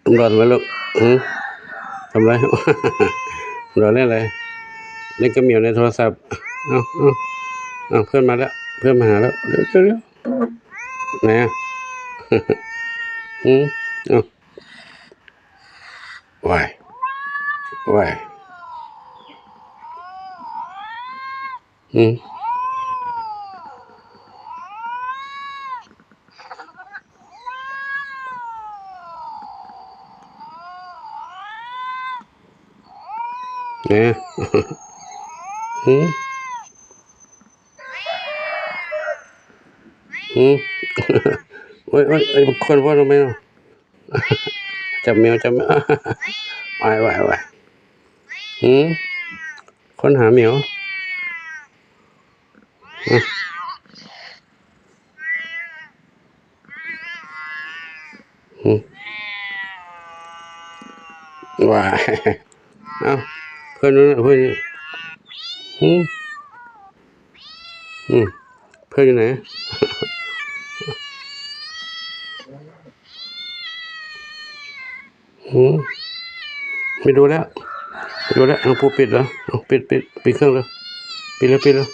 ດອນໄວ້ລູກ. ຫື? ທຳໄມ? ດອນເຮັດໄລ? ເຫຼັ້ນກັບໝຽວໃນໂທລະສັບ. ເອົາ ເອົາ ເອົາ ເພື່ອນມາແລ້ວ ເພື່ອນມາຫາແລ້ວ. ເລັວ ເລັວ ເລັວ. ໄຫນອະ? ຫື? ເອົາ. ວ້າຍ ວ້າຍ. ຫື? ເອີ ຫື? ຫື? ໂອ້ຍ ໂອ້ຍ ໂອ້ຍ ຄົນບໍ່ ທຳໄມເນາະ? ຈັບແມວ ຈັບແມວ. ວ້າຍ ວ້າຍ ວ້າຍ. ຫື? ຄົ້ນຫາແມວ. ຫື? ຫື? ວ້າຍ. ເອົ້າ ເພື່ອນຢູ່ນະ ເພື່ອນຢູ່. ຫື? ຫື? ເພື່ອນຢູ່ໃນ? ຫື? ໄປດູແລ້ວ ໄປດູແລ້ວ. ເອົາ ປູປິດແລ້ວ. ເອົາ ປິດ ປິດ ປິດເຄື່ອງແລ້ວ. ປິດແລ້ວ ປິດແລ້ວ.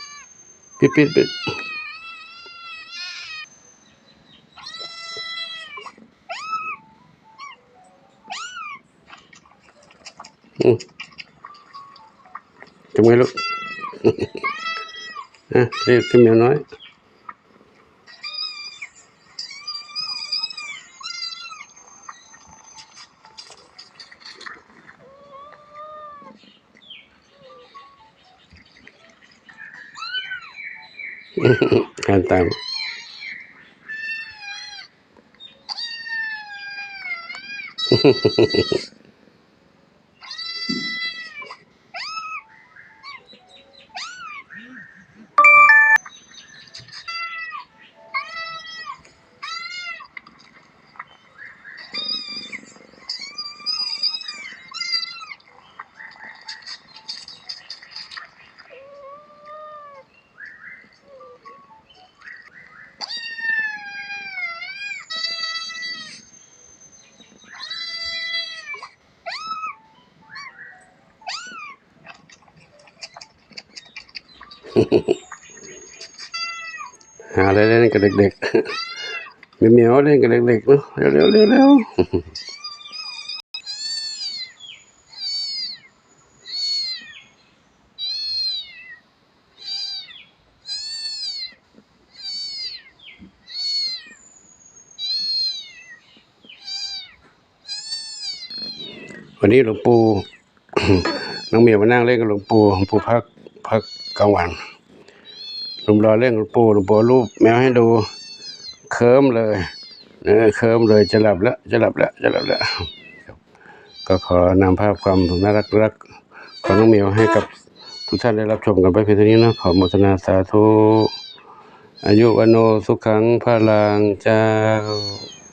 ປິດ ປິດ ປິດ. ອືມ ຈັບມືລູກ. ອ່ະ ເລກຂຶ້ນແມວນ້ອຍ. ການຕາມ. ຫາໄດ້ເຫຼັ້ນກັບເດັກໆ. ແມວໆ ເຫຼັ້ນກັບເດັກໆເນາະ. ເລັວໆ ເລັວໆ. ວັນນີ້ຫຼວງปู่ ນ້ອງເມວມານັ່ງເຫຼັ້ນກັບຫຼວງປູ່. ຫຼວງປູ່ພັກ ພັກກາງວັນ. ໜຸ່ມຫຼໍ່ເຫຼັ້ນກັບຫຼວງປູ່. ຫຼວງປູ່ເອົາຮູບແມວໃຫ້ດູ ເຄີມເລີຍ. ເອີ ເຄີມເລີຍ. ຈະຫຼັບແລ້ວ ຈະຫຼັບແລ້ວ ຈະຫຼັບແລ້ວ. ກໍຂໍນຳພາບຄວາມໜ້າຮັກ ຂອງນ້ອງເມວໃຫ້ກັບທຸກທ່ານໄດ້ຮັບຊົມກັນໄປພຽງເທົ່ານີ້ເນາະ. ຂໍອະນຸໂມທະນາສາທຸ. ອາຍຸວັນໂນສຸຂັງພະລັງ ເຈົ້າ.